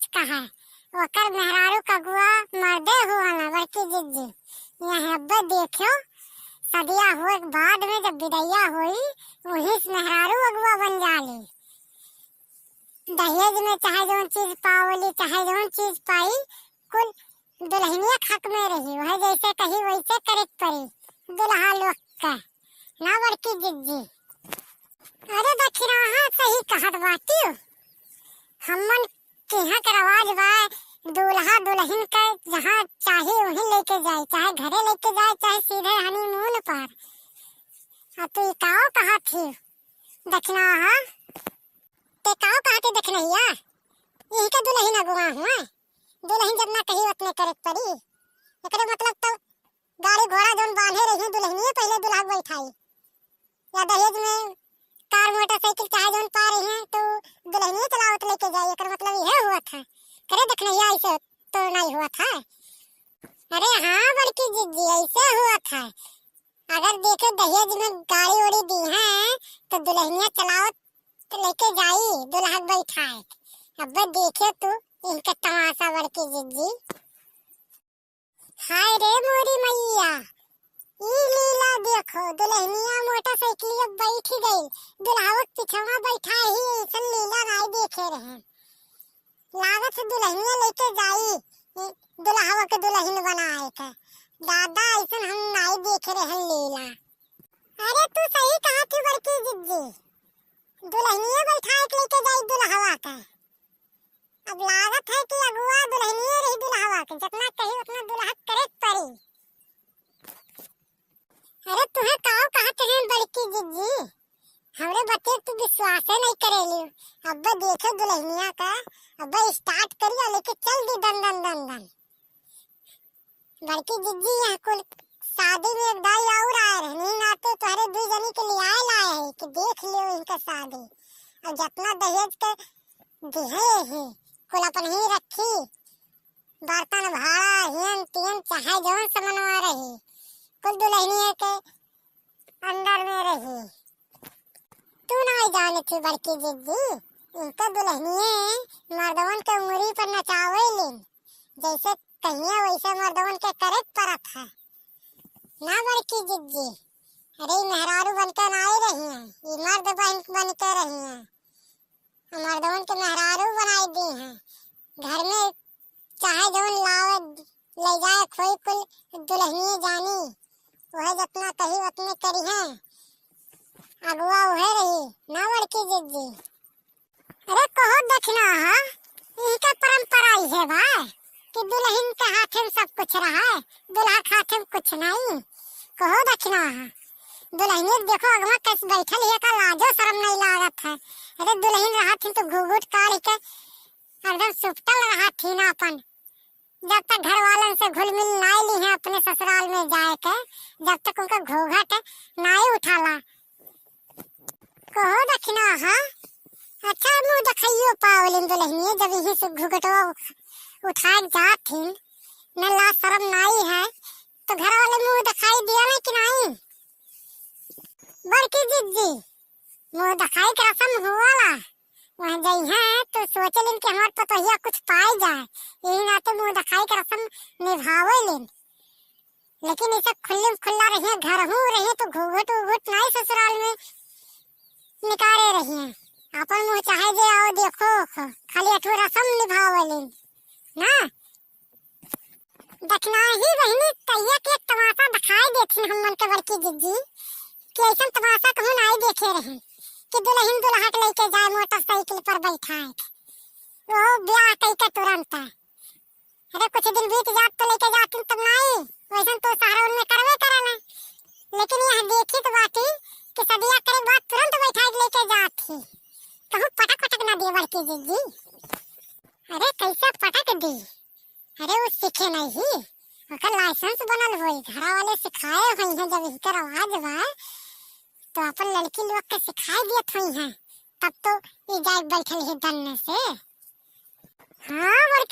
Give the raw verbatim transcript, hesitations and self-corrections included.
का है, ओकर मेहरारू क अगुआ मर्दे हुआ ना बड़की जिज्जी। यहाँ अब्बे देखियो, सदिया होए के बाद में जब बिदैया होई, वही से मेहरारू अगुआ बन जाली। दहेज में चाहे जौन चीज पावली, चाहे जौन चीज पाई, कुल दुल्हनिया के हक में रही, वह जैसे कही वैसे करे के पड़ी दुल्हा लोग का, ना बड़की जिज्जी? अरे दखिनहा सही कहत बाटियो, हमन किहाँ के रवाज बा, दूल्हा दुल्हन के जहाँ चाहे वहीं लेके जाए, चाहे घरे लेके जाए, चाहे सीधे हनीमून पर। आ तू ई काव कहत ही दखिनहा? ते काव कहत ही दखिनहिया? यही के दुल्हन अगुआ हुआ, दुल्हन जतना कही उतने करे के पड़ी। एकरे मतलब तो गाड़ी घोड़ा जौन बांधे रही दुल्हनिये पहले दुल्हा के बैठाई, या दहेज में कार मोटरसाइकिल चाहे जौन पा रही हैं तो दुल्हनिये चलावत लेके जाई। एकर मतलब यह हुआ था। करे दखिनहिया, ऐसे तो नहीं हुआ था। अरे हाँ बड़की जिज्जी, ऐसे हुआ था। अगर देखे दहेज में गाड़ी उड़ी दी हैं तो दुल्हनिया चलावत लेके जाई, दुल्हा के बैठाए। अब्बे देखे तू इनका तमाशा बड़की जिज्जी। हाय रे मोरी मैया, ई लीला देखो, दुल्हनिया मोटरसाइकिलिया बैठी गई, दुल्हावा के पिछवा बैठा ही, ऐसन लीला नाई देखे रहे। लागत से दुल्हनिया लेके जाई, ई दुल्हावा के दुल्हन बनाए के। दादा, ऐसन हम नाई देखे रहे लीला। अरे तू सही कहा थी बड़की जिज्जी, दुल्हनिया बैठाए के लेके जाई दुल्हावा के। अब लागत है कि अगुआ दुल्हनिये रही दुल्हवा के, जितना कही उतना दुल्हा करे के पड़ी। अरे तुहे काव कहत हैं बड़की जिज्जी, हमरे बते तू विश्वासे नहीं करेली। अब्बे देखे दुल्हनिया का, अब्बे start करिया लेके चल दी दन दन दन दन। बड़की जिज्जी, यहाँ कुल शादी में एक दाई और आए रहनी, नाते तोहरे दुई जनी के लियाए लाए है कि देख लियो इनका शादी। और जितना दहेज के दिहे ही, कुल अपन ही रखी, बर्तन भाड़ा, हेन तेन, चाहे जौन सामानवा रही, कुल दुल्हनिये के under में रही। तू नाई जाने थी बड़की जिज्जी, इनका दुल्हनिये मर्दवन के उंगली पर नचावे लेन, जैसे कहिए वैसे मर्दवन के करे के परत है। ना बड़की जिज्जी, अरे ई मेहरारू बन के नाई रही हैं, ई मर्द बन, बन के रही हैं। मर्दवन के मेहरारू बनाई दी हैं। घर में चाहे जौन लावे, ले जाए, खोई कुल दुल्हनिये जानी। वह जितना कही उतने करी हैं। अगुआ वह रही, ना बड़की जिज्जी। अरे कहो दखिनहा, इनका परंपरा इहे बा कि दुल्हन के हाथे में सब कुछ रहा, दुल्हा के हाथे में कुछ नहीं। कहो दखिनहा, दुल्हनिया देखो अगवा कैसे बैठल है, का लाजो शरम नहीं लागत है। अरे दुल्हन रहत ही तो घूघूट काढ़ के एकदम सुपटल रहत ही ना अपन। जब तक घर वालन से घुल मिल नाई ली हैं अपने ससुराल में जाए के, जब तक उनका घूंघट नाई उठाला। कहो दखिनहा, हाँ? अच्छा मुँह देखाइयो पावलिन दुल्हनिये, जब यहीं से घूंघटवा उठाए के जात हिन, न लाज शरम नाई है, तो घर वाले मुँह देखाई दिया नहीं कि नहीं? बड़की जिज्जी, मुँह देखाई के रसम हुआला, वहाँ जइहें तो सोचेलिन कि हमार पतोहिया कुछ पाई जाए, यही नाते मुँह देखाई के रसम निभावेलिन। लेकिन इसे खुल्ले में खुल्ला रहिए, घर हूँ रहिए तो घूघट उघट नाई ससुराल में निकारे रहिए। अपन मुँह चाहे जे आओ देखो, खाली अठू रसम निभावेलिन ना। दखिनहा बहिनी, तैया के एक तमाशा दिखाई देथिन हमन के बड़की जिज्जी, कि ऐसन तमाशा कहूँ नाई देखे रहे, कि दुल्हन दुल्हा के लेके जाए मोटरसाइकिल पर बैठाए, वो ब्याह कई के तुरंत। अरे कुछ दिन बीत जात तो लेके जातिन तब नाई, वैसन तो सहरा उनमें करवे करेला। लेकिन यह देखी तो बाटी कि सदिया करे के बाद तुरंत बैठाए के लेके जात ही, कहूँ पटक पटक ना दिए बड़की जिज्जी। अरे कैसे पटक दी? अरे उ सीखे नहीं, ओकर लाइसेंस बनल होई, घरा वाले सिखाए होई हैं, जब इनकर आवाज बा तो अपन लड़की लोग के सिखाए दियत होई हैं, तब तो ई जाए बैठल है दन्ने से। हाँ बड़की